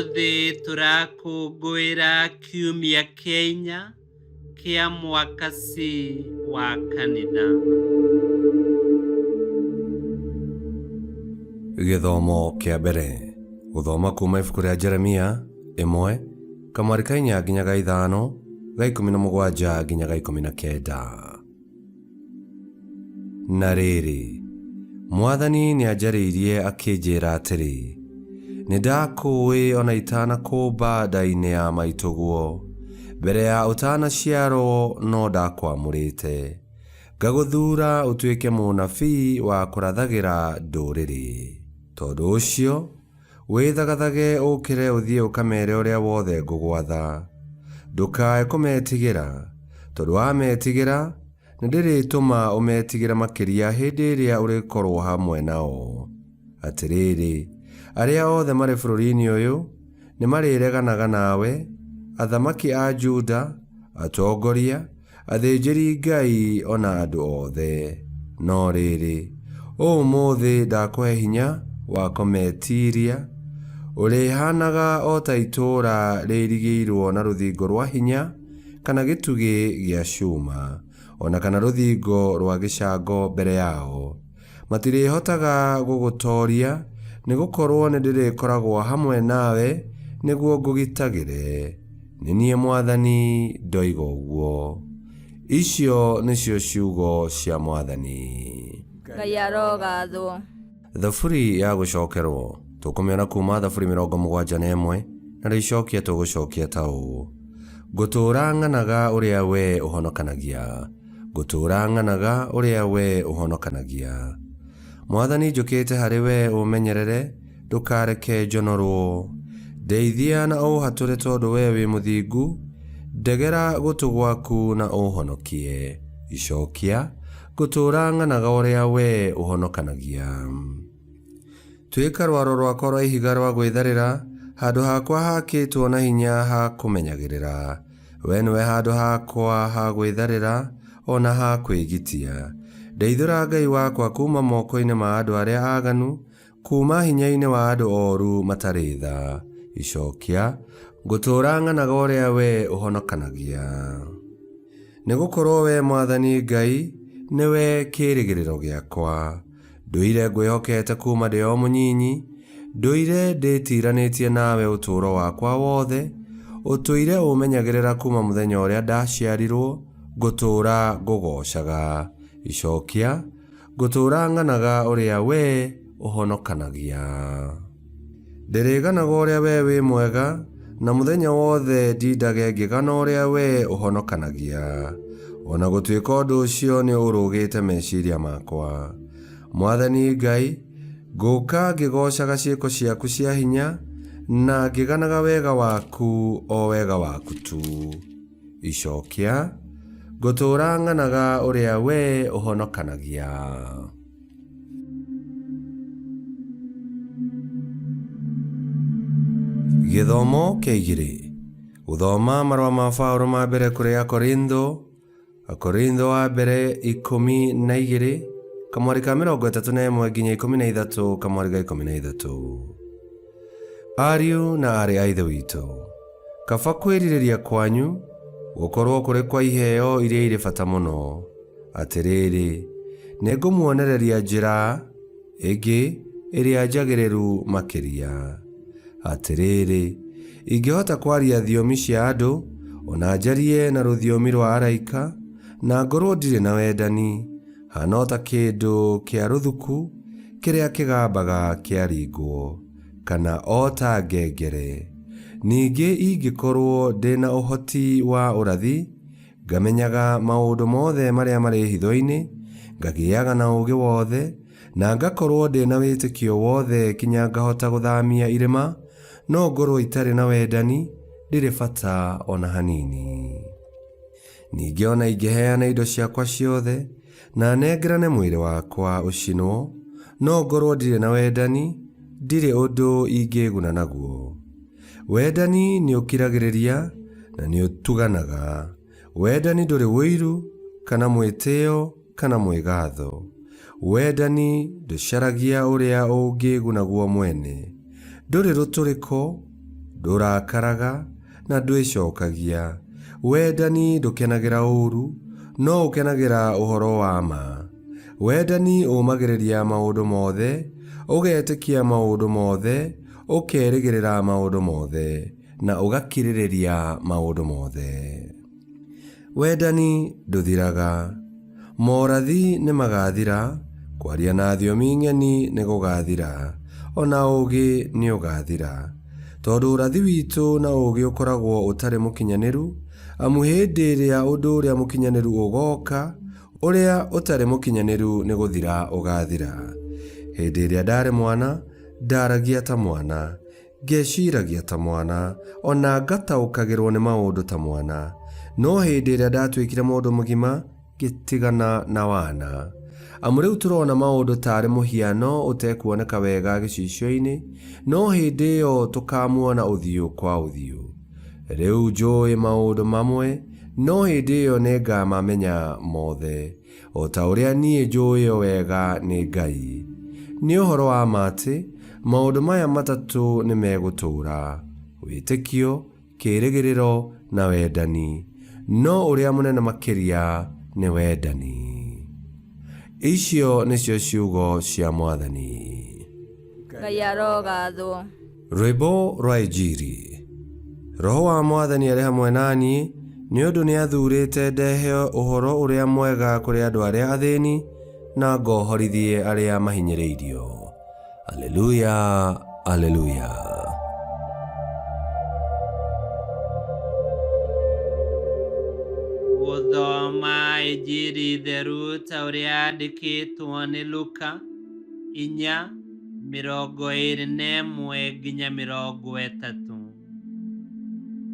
Ũmũthĩ tũrakũngũĩra kiumia kĩa inya kĩa mwaka C wa kanitha. Gĩthomo kĩa mbere. Gũthoma kuuma ibuku rĩa Jeremia, ĩmwe, kamwari ka inya nginya ga ithano, ga ikũmi na mũgwanja nginya ga ikũmi na kenda. Na rĩrĩ, Mwathani nĩanjarĩirie akĩnjĩra atĩrĩ, Nĩndakũũĩ o na itanakũũmba nda-inĩ ya maitũguo, mbere ya ũtanaciarwo no ndakwamũrĩte, ngagũthuura ũtuĩke mũnabii wa kũrathagĩra ndũrĩrĩ. Tondũ ũcio, wĩthagathage ũũkĩre ũthiĩ ũkamere ũrĩa wothe ngũgwatha. Ndũkae kũmetigĩra, tondũ wametigĩra, nĩndĩrĩtũma ũmetigĩre makĩria hĩndĩ ĩrĩa ũrĩkorwo hamwe nao. Atĩrĩrĩ, arĩa othe marĩ bũrũri-inĩ ũyũ nĩmarĩreganaga nawe, athamaki a Juda, atongoria, athĩnjĩri-Ngai o na andũ othe. No rĩrĩ, ũmũthĩ ndakũhe hinya wa kũmetiiria, ũrĩhaanaga o ta itũũra rĩirigĩirwo na rũthingo rwa hinya kana gĩtugĩ gĩa cuma, o na kana rũthingo rwa gĩcango mbere yao. Matirĩhotaga gũgũtooria, nĩgũkorwo nĩndĩrĩkoragwo hamwe nawe nĩguo ngũgitagĩre. Nĩ niĩ Mwathani ndoiga ũguo. Icio nĩcio ciugo cia Mwathani. Ngai arogathwo. Thaburi ya gũcokerwo tũkũmĩona kuma Thaburi 71 na rĩcokia tũgũcokia ta ũũ: Ngũtũũra ng'anaga ũrĩa we ũhonokanagia, ngũtũũra ng'anaga ũrĩa we ũhonokanagia. Mwathani, njũkĩte harĩ we ũmenyerere, ndũkareke njonorwo. Ndeithia na ũũhatũre tondũ we wĩ mũthingu, ndegera gũtũ gwaku na ũũhonokie. Icokia, ngũtũũra ng'anaga ũrĩa we ũhonokanagia. Tuĩka rwaro rwakwa rwa ihiga rwa gwĩtharĩra, handũ hakwa hakĩtwo na hinya ha kũmenyagĩrĩra. We nĩwe handũ hakwa ha gwĩtharĩra o na ha kwĩgitia. Ndeithũra Ngai wakwa kuuma moko-inĩ ma andũ arĩa aganu, kuuma hinya-inĩ wa andũ oru matarĩ tha. Icokia, ngũtũũra ng'anaga ũrĩa we ũhonokanagia. Nĩgũkorwo we Mwathani Ngai nĩwe kĩĩrĩgĩrĩro gĩakwa. Ndũire ngwĩhokete kuuma ndĩ o mũnyinyi, ndũire ndĩtiiranĩtie nawe ũtũũro wakwa wothe, ũtũire ũmenyagĩrĩra kuuma mũthenya ũrĩa ndaciarirwo, ngũtũũra ngũgoocaga. Icokia, ngũtũũra ng'anaga ũrĩa we ũhonokanagia. Ndĩrĩganaga ũrĩa we wĩ mwega, na mũthenya wothe ndindage ngĩgana ũrĩa we ũhonokanagia, o na gũtuĩka ũndũ ũcio nĩ ũrũgĩte meciria makwa. Mwathani Ngai, ngũka ngĩgoocaga ciĩko ciaku cia hinya, na ngĩganaga wega waku, o wega waku tu. Icokia, ngũtũũra ng'anaga ũrĩa we ũhonokanagia. Gĩthomo kĩa igĩrĩ. Gũthoma marũa ma Paũlũ ma mbere kũrĩ Akorintho, Akorintho wa mbere 12, kamwari ka 31 nginya 13 kamwari ga 13. Ariũ na aarĩ a Ithe witũ, kaba kwĩrirĩria kwanyu gũkorwo kũrĩ kwa iheo iria irĩ bata mũno. Atĩrĩrĩ, nĩngũmuonereria njĩra ĩngĩ ĩrĩa njagĩrĩru makĩria. Atĩrĩrĩ, ingĩhota kwaria thiomi cia andũ, o na njarie na rũthiomi rwa araika, na ngorwo ndirĩ na wendani, haana o ta kĩndũ kĩa rũthuku kĩrĩa kĩgambaga kĩaringwo, kana o ta ngengere. Ningĩ ingĩkorwo ndĩ na ũhoti wa ũrathi, ngamenyaga maũndũ mothe marĩa marĩ hitho-inĩ, ngagĩaga na ũũgĩ wothe, na ngakorwo ndĩ na wĩtĩkio wothe kinya ngahota gũthamia irĩma, no ngorwo itarĩ na wendani, ndirĩ bata o na hanini. Ningĩ o na ingĩheana indo ciakwa ciothe, na nengerane mwĩrĩ wakwa ũcinwo, no ngorwo ndirĩ na wendani, ndirĩ ũndũ ingĩĩguna naguo. Wendani nĩũkiragĩrĩria na nĩũtuganaga. Wendani ndũrĩ ũiru, kana mwĩtĩo, kana mwĩgatho. Wendani ndũcaragia ũrĩa ũngĩĩguna guo mwene. Ndũrĩ rũtũrĩko, Ndũrakaraga na ndwĩcokagia. Wendani ndũkenagĩra ũũru, no ũkenagĩra ũhoro wa ma. Wendani ũũmagĩrĩria maũndũ mothe, ũgetĩkia maũndũ mothe, ũkerĩgĩrĩra maũndũ mothe, na ũgakirĩrĩria maũndũ mothe. Wendani ndũthiraga. Morathi nĩ magathira, kwaria na thiomi ng'eni nĩ gũgathira, ona ũũgĩ nĩ ũgathira. Tondũ ũrathi witũ na ũũgĩ ũkoragwo ũtarĩ mũkinyanĩru, amu hĩndĩ ĩrĩa ũndũ ũrĩa mũkinyanĩru ũgooka, ũrĩa ũtarĩ mũkinyanĩru nĩ gũthira ũgathira. Hĩndĩ ĩrĩa ndarĩ mwana, ndaragia ta mwana, ngeciragia ta mwana, ona ngataũkagĩrwo nĩ maũndũ ta mwana. No hĩndĩ ĩrĩa ndatuĩkire mũndũ mũgima, ngĩtigana na wana. Amu rĩu tũrona maũndũ tarĩ mũhiano ũtekuoneka wega gĩcicio-inĩ, no hĩndĩ ĩyo tũkamuona ũthiũ kwa ũthiũ. Rĩu njũĩ maũndũ mamwe, no hĩndĩ ĩyo nĩngamamenya mothe, o ta ũrĩa niĩ njũĩo wega nĩ Ngai. Nĩ ũhoro wa ma atĩ, maũndũ maya matatũ nĩ megũtũũra: wĩtĩkio, kĩĩrĩgĩrĩro na wendani, no ũrĩa mũnene makĩria nĩ wendani. Icio nĩcio ciugo cia Mwathani. Ngai arogathwo. Rwĩmbo rwa Injiri. Roho wa Mwathani arĩ hamwe na niĩ, nĩ ũndũ nĩathuurĩte ndehe ũhoro ũrĩa mwega kũrĩ andũ arĩa athĩni, na ngohorithie arĩa mahinyĩrĩirio. Aleluya, aleluya. Gũthoma Injiri theru ta ũrĩa yandĩkĩtwo nĩ Luka 4:21 nginya 30.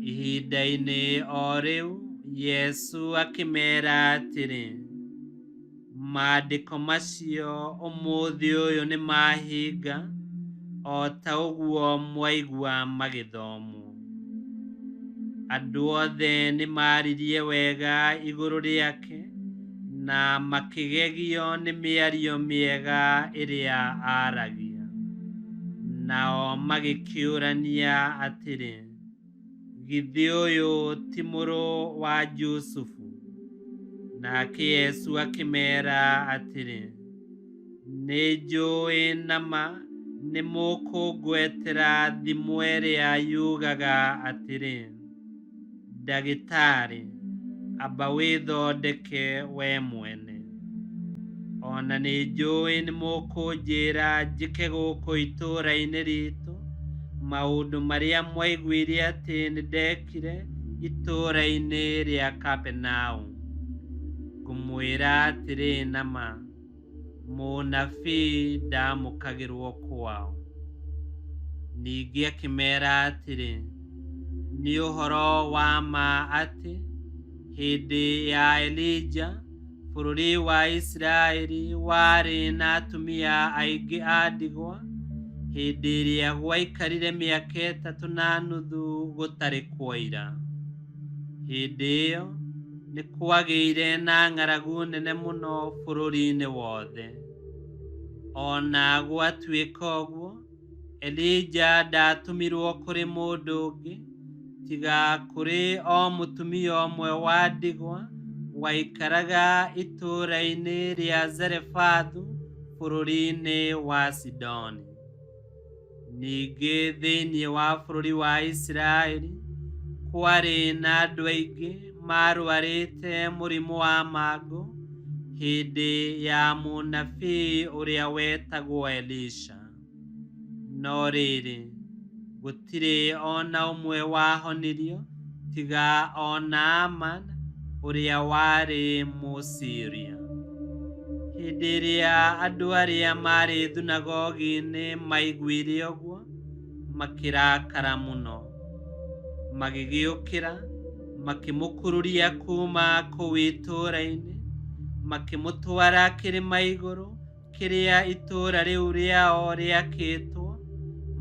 Ihinda-inĩ o rĩu Yesu akĩmeera atĩrĩ, maandĩko macio ũmũthĩ ũyũ nĩ mahinga, o ta ũguo mwaigua magĩthomwo. Andũ othe nĩ maaririe wega igũrũ rĩake na makĩgegio nĩ mĩario mĩega ĩrĩa aaragia. Nao magĩkĩũrania atĩrĩ, githĩ ũyũ ti mũrũ wa Jusufu? Nake Yesu akĩmeera atĩrĩ, nĩnjũĩ na ma nĩ mũkũngwetera thimo ĩrĩa yugaga atĩrĩ, ndagĩtarĩ, amba wĩthondeke we mwene. Ona nĩnjũĩ nĩ mũkũnjĩra njĩke gũkũ itũũra-inĩ ritũ maũndũ marĩa mwaiguire atĩ nĩndekire itũũra-inĩ rĩa Kapernaumu. Ngũmwĩra atĩrĩ na ma, mũnabii ndaamũkagĩrwo kwao. Ningĩ akĩmeera atĩrĩ, nĩ ũhoro wa ma atĩ hĩndĩ ya Elija bũrũri wa Isiraeli warĩ na atumia aingĩ a ndigwa, hĩndĩ ĩrĩa gwaikarire mĩaka 3.5 gũtarĩ kwoira. Hĩndĩ ĩyo nĩ kwagĩire na ng'aragu nene mũno bũrũri-inĩ wothe. Ona gwatuĩka ũguo, Elija ndaatũmirwo kũrĩ mũndũ ũngĩ, tiga kũrĩ o mũtumia ũmwe wa ndigwa waikaraga itũũra-inĩ rĩa Zarefathu bũrũri-inĩ wa Sidoni. Ningĩ thĩinĩ wa bũrũri wa Isiraeli kwarĩ na andũ aingĩ maarwarĩte mũrimũ wa mangũ hĩndĩ ya mũnabii ũrĩa wetagwo Elisha. No rĩrĩ, gũtirĩ ona ũmwe wahonirio tiga o Naaman ũrĩa warĩ Mũsiria. Hĩndĩ ĩrĩa andũ arĩa maarĩ thunagogi-inĩ maiguire ũguo, makĩrakara mũno. Magĩgĩũkĩra, makĩmũkururia kuuma kũu itũũra-inĩ, makĩmũtwara kĩrĩma igũrũ kĩrĩa itũũra rĩu rĩao rĩakĩtwo,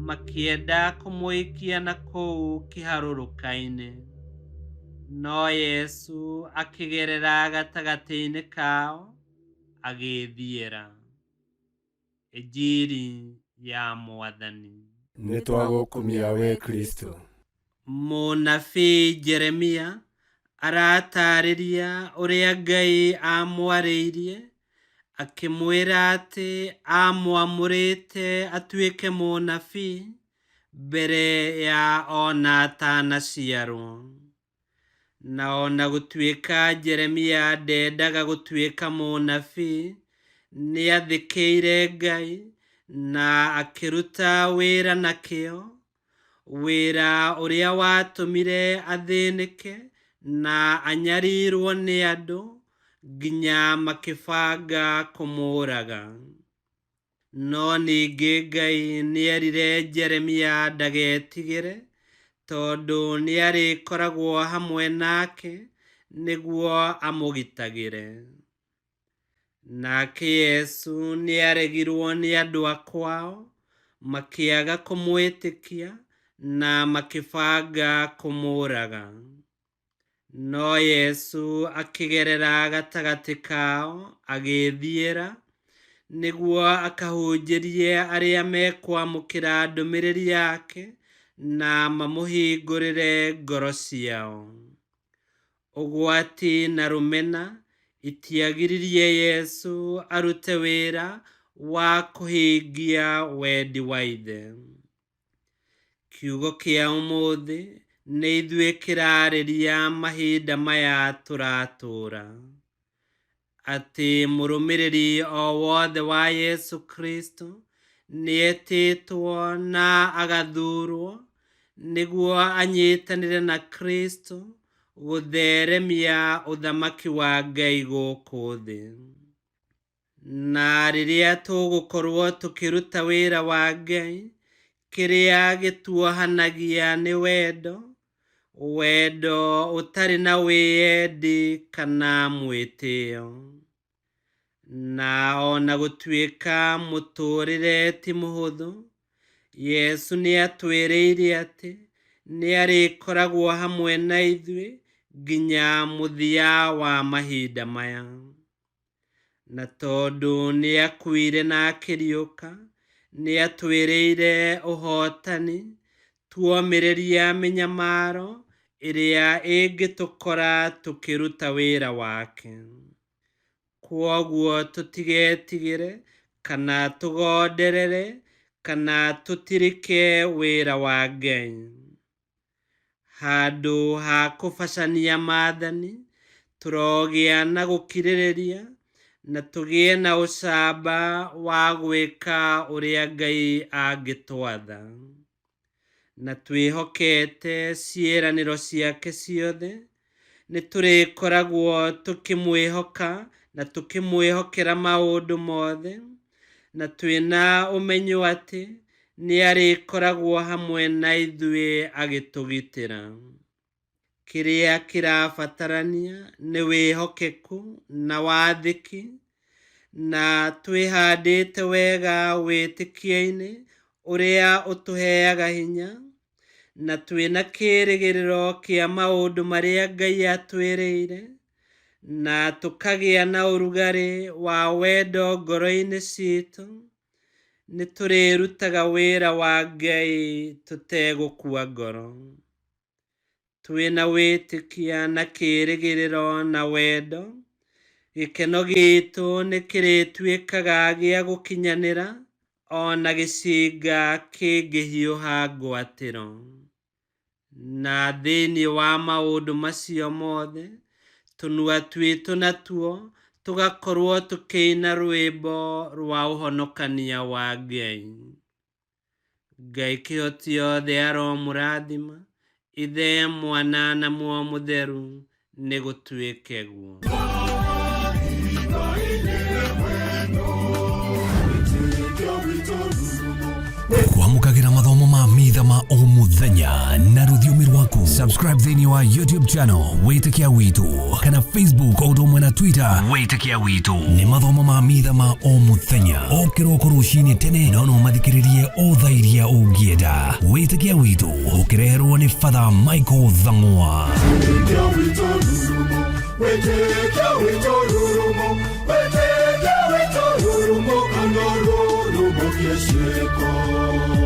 makĩenda kũmũikia na kũu kĩharũrũka-inĩ. No Yesu akĩgerera gatagatĩ-inĩ kao, agĩĩthiĩra. Injiri ya Mwathani. Nĩ twagũkumia we Kristo. Mũnabii Jeremia aratarĩria ũrĩa Ngai amwarĩirie akĩmwĩra atĩ amwamũrĩte atuĩke mũnabii mbere ya ona atanaciarwo. Na ona gũtuĩka Jeremia ndendaga gũtuĩka mũnabii, nĩathĩkĩire Ngai na akĩruta wĩra na kĩo, wĩra ũrĩa watũmire athĩnĩke na anyarirwo nĩ andũ nginya makĩbanga kũmũraga. No ningĩ Ngai nĩerire Jeremia ndagetigĩre tondũ nĩarĩkoragwo hamwe nake nĩguo amũgitagĩre. Nake Yesu nĩaregirwo nĩ andũ a kwao, makĩaga kũmwĩtĩkia na makĩbanga kũmũraga. No Yesu akĩgerera gatagatĩ kao agĩĩthiĩra nĩguo akahunjĩrie arĩa mekwamũkĩra ndũmĩrĩri yake na mamũhingũrĩre ngoro ciao. Ũgwati na rũmena itiagiririe Yesu arute wĩra wa kũhingia wendi wa Ithe. Kiugo kĩa ũmũthĩ nĩ ithuĩ kĩrarĩria mahinda maya tũratũũra, atĩ mũrũmĩrĩri o wothe wa Yesu Kristo nĩetĩtwo na agathurwo nĩguo anyitanĩre na Kristo gũtheremia ũthamaki wa Ngai gũkũ thĩ. Na rĩrĩa tũgũkorwo tũkĩruta wĩra wa Ngai, kĩrĩa gĩtuohanagia nĩ wendo, wendo ũtarĩ na wĩyendi kana mwĩtĩo. Na ona gũtuĩka mũtũũrĩre ti mũhũthũ, Yesu nĩatwĩrĩire atĩ nĩarĩkoragwo hamwe na ithuĩ nginya mũthia wa mahinda maya. Na tondũ nĩakuire na akĩriũka, nĩatwĩrĩire ũhotani tuomĩrĩria mĩnyamaro ĩrĩa ĩngĩtũkora tũkĩruta wĩra wake. Kwoguo tũtigetigĩre kana tũgonderere kana tũtirike wĩra wa Ngai. Handũ ha kũbacania maathani, tũrogĩa na gũkirĩrĩria na tũgĩe na ũcamba wa gwĩka ũrĩa Ngai angĩtwatha. Na twĩhokete ciĩranĩro ciake ciothe, nĩtũrĩkoragwo tũkĩmwĩhoka na tũkĩmwĩhokera maũndũ mothe, na twĩna ũmenyo atĩ nĩarĩkoragwo hamwe na ithuĩ agĩtũgitĩra. Kĩrĩa kĩrabatarania nĩ wĩhokeku na wathĩki, na twĩhandĩte wega wĩtĩkio-inĩ ũrĩa ũtũheaga hinya, na twĩna kĩĩrĩgĩrĩro kĩa maũndũ marĩa Ngai atwĩrĩire, na tũkagĩa na ũrugarĩ wa wendo ngoro-inĩ citũ, nĩtũrĩrutaga wĩra wa Ngai tũtegũkua ngoro. Twĩna wĩtĩkia na kĩĩrĩgĩrĩro na wendo, gĩkeno gitũ nĩkĩrĩtuĩkaga gĩa gũkinyanĩra ona gĩcinga kĩngĩhiũha ngwatĩro. Na thĩinĩ wa maũndũ macio mothe, tũnua twitũ natuo tũgakorwo tũkĩina rwĩmbo rwa ũhonokania wa Ngai. Ngai kĩhoti yothe aromũrathima, Ithe, Mwana na Muoyo Mũtheru, nĩgũtuĩke guo. Kwamũkagĩra mathomo ma mitha ma o mũthenya na rũthiomi rwaku. Subscribe thĩinĩ wa YouTube channel Wĩtĩkia Witũ kana Facebook o ũndũ ũmwe na Twitter Wĩtĩkia Witũ. Nĩ mathomo ma mitha ma o mũthenya o kĩroko rũcinĩ tene, no no mathikĩrĩrie o thaa iria ũngĩenda. Wĩtĩkia Witũ ũkĩreherwo nĩ Father Michael Thang'wa. Wĩtĩkia witũ rurumo, wĩtĩkia witũ rurumo, wĩtĩkia witũ rurumo, kana rurumo kĩciĩko.